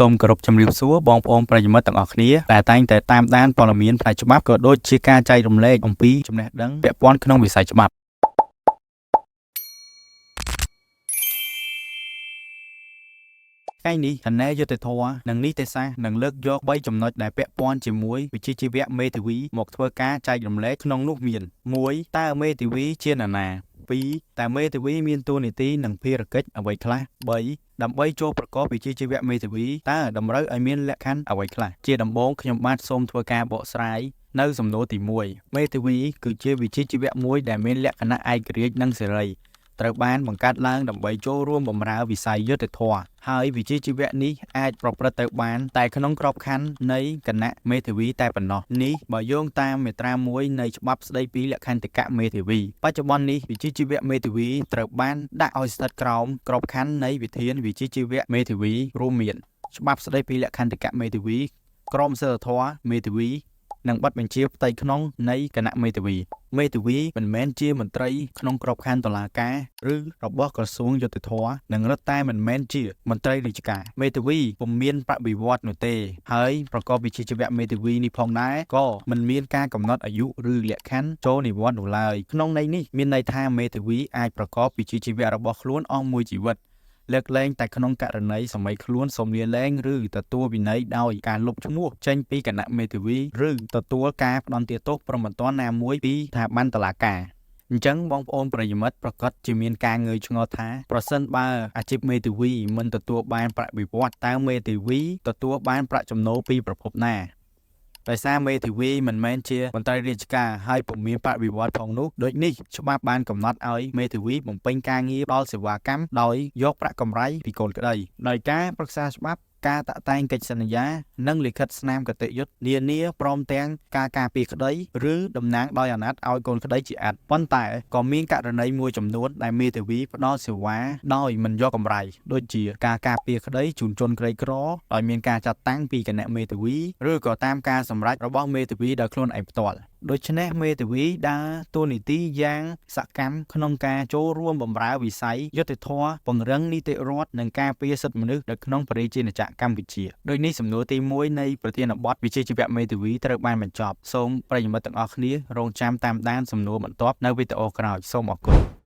សូមគោរពជំរាបសួរបងប្អូនប្រិយមិត្តទាំងអស់គ្នាដែលតែងតែតាមដានព័ត៌មានផ្នែកច្បាប់ក៏ដូចជាការចែករំលែកអំពីចំណេះដឹងពាក់ព័ន្ធក្នុងវិស័យច្បាប់ថ្ងៃនេះ Channel យុត្តិធម៌និងនីតិសាស្ត្រនឹងលើកយក3ចំណុចដែលពាក់ព័ន្ធជាមួយវិជ្ជាជីវៈមេធាវីមកធ្វើការចែករំលែកក្នុងនោះមាន1តើមេធាវីជានរណា2តើមេធាវីមានតួនាទីនិងភារកិច្ចអ្វីខ្លះ3ដើម្បីចូលប្រកបវិជ្ជាជីវៈមេធាវីតើតម្រូវឲ្យមានលក្ខខណ្ឌអ្វីខ្លះជាដំបូងខ្ញុំបាទសូមធ្វើការបកស្រាយនៅសំណួរទី1មេធាវីគឺជាវិជ្ជាជីវៈមួយដែលមានលក្ខណៈឯករាជ្យនិងសេរីត្រូវបានបង្កើតឡើងដើម្បីចូលរួមបម្រើវិស័យយុត្តិធម៌ហើយវិជ្ជាជីវៈនេះអាចប្រព្រឹត្តទៅបានតែក្នុងក្របខ័ណ្ឌនៃគណៈមេធាវីតែប៉ុណ្ណោះនេះបើយោងតាមមាត្រា1នៃច្បាប់ស្តីពីលក្ខន្តិកៈមេធាវីបច្ចុប្បន្ននេះវិជ្ជាជីវៈមេធាវីត្រូវបានដាក់ឲ្យស្ថិតក្រោមក្របខ័ណ្ឌនៃវិធានវិជ្ជាជីវៈមេធាវីរួមមានច្បាប់ស្តីពីលក្ខន្តិកៈមេធាវីក្រមសីលធម៌មេធាវីនិងបទបញ្ជាផ្ទៃក្នុងនៃគណៈមេធាវីមេធាវីមិនមែនជាមន្ត្រីក្នុងក្របខ័ណ្ឌតុលាការឬរបស់ក្រសួងយុត្តិធម៌និងរឹតតែមិនមែនជាមន្ត្រីរាជការមេធាវីពុំមានប្រាក់បៀវត្សនោះទេហើយប្រកបវិជ្ជាជីវៈមេធាវីនេះផងដែរក៏មិនមានការកំណត់អាយុឬលក្ខខណ្ឌចូលនិវត្តន៍នោះឡើយក្នុងន័យនេះមានន័យថាមេធាវីអាចប្រកបវិជ្ជាជីវៈរបស់ខ្លួនអស់មួយជីវិតលើកលែងតែក្នុងករណីសម័យខ្លួនសូមលាលែងឬទទួលវិន័យដោយការលុបឈ្មោះចេញពីគណៈមេធាវីឬទទួលការផ្តន្ទាទោសព្រហ្មទណ្ឌណាមួយពីស្ថាប័នតុលាការអញ្ចឹងបងប្អូនប្រិយមិត្តប្រាកដជាមានការងឿងឆ្ងល់ថាប្រសិនបើអាជីពមេធាវីមិនទទួលបានប្រាក់បៀវត្សតើមេធាវីទទួលបានប្រាក់ចំណូលពីប្រភពណាដោយសារមេធាវីមិនមែនជាមន្ត្រីរាជការហើយពុំមានប្រាក់បៀវត្សផងនោះដូចនេះច្បាប់បានកំណត់ឲ្យមេធាវីបំពេញការងារផ្ដល់សេវាកម្មដោយយកប្រាក់កម្រៃពីកូនក្តីដោយការប្រឹក្សាច្បាប់ការតាក់តែងកិច្ចសន្យានិងលិខិតស្នាមគតិយុត្តនានាព្រមទាំងការការពារក្តីឬតំណាងដោយអាណត្តិឲ្យកូនក្តីជាអាតប៉ុន្តែក៏មានករណីមួយចំនួនដែលមេធាវីផ្ដល់សេវាដោយមិនយកកម្រៃដូចជាការការពារក្តីជូនជនក្រីក្រដោយមានការចាត់តាំងពីគណៈមេធាវីឬក៏តាមការសម្រេចរបស់មេធាវីដោយខ្លួនឯងផ្ទាល់ដូច្នេះមេធាវីដើរតួនាទីយ៉ាងសកម្មក្នុងការចូលរួមបម្រើវិស័យយុត្តិធម៌ពង្រឹងនីតិរដ្ឋនិងការពារសិទ្ធិមនុស្សនៅក្នុងព្រះរាជាណាចក្រកម្ពុជាដូចនេះសំណួរទី1នៃប្រធានបទវិជ្ជាជីវៈមេធាវីត្រូវបានបញ្ចប់សូមប្រិយមិត្តទាំងអស់គ្នារងចាំតាមដានសំណួរបន្ទាប់នៅវីដេអូក្រោយសូមអរគុណ។